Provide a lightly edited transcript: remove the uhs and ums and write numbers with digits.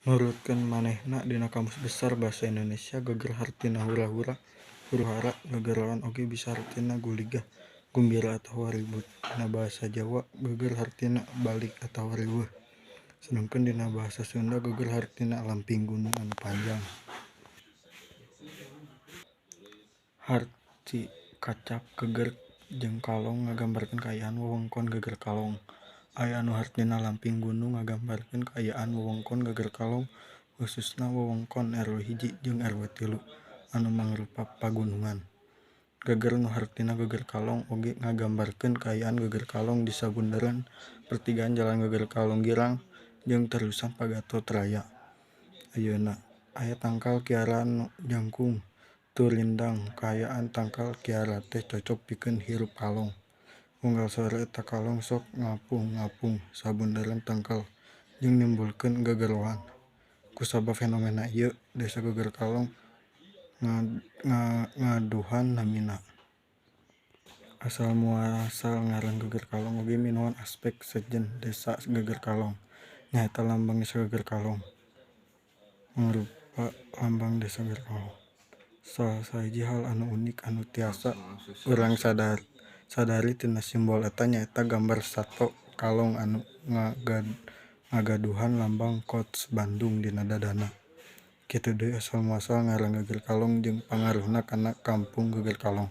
Nurutkeun manehna dina Kamus Besar Basa Indonesia geger hartina hura-hura, huru-hara. Gegeroan oge bisa hartina guligah, gumbira atawa ribut. Dina Basa Jawa geger hartina balik atawa riweuh. Sedengkeun dina Basa Sunda geger hartina lamping gunung anu panjang. Harti kacap geger jeung kalong ngagambarkeun kaayaan wewengkon Gegerkalong. Aya anu hartina lamping gunung ngagambarkeun kaayaan wewengkon Gegerkalong hususna wewengkon RW 1 jeung RW 3 anu mangrupa pagunungan. Geger nu hartina Gegerkalong oge ngagambarkeun kaayaan Gegerkalong di sabunderan pertigaan jalan Gegerkalong Girang jeung Terusan Pagatot Raya ayeuna. Aya tangkal kiara nu jangkung tur rindang. Kaayaan tangkal kiara teh cocok pikeun hirup kalong. Unggal sore eta kalong sok ngapung-ngapung sabunderan tangkal jeung nimbulkeun gegeroan. Kusabab fenomena ieu Desa Gegerkalong ngagaduhan namina. Asal muasal ngaran Gegerkalong oge minuan aspek sejen Desa Gegerkalong nyaeta lambang Desa Gegerkalong mangrupa lambang Desa Gegerkalong. Salah sahiji hal anu unik anu tiasa urang sadari tina simbol eta nyaeta gambar sato kalong anu ngagaduhan lambang Kots Bandung dina dadana. Kitu deui asal muasal ngaran Gegerkalong jeung pangaruhna kana Kampung Gegerkalong.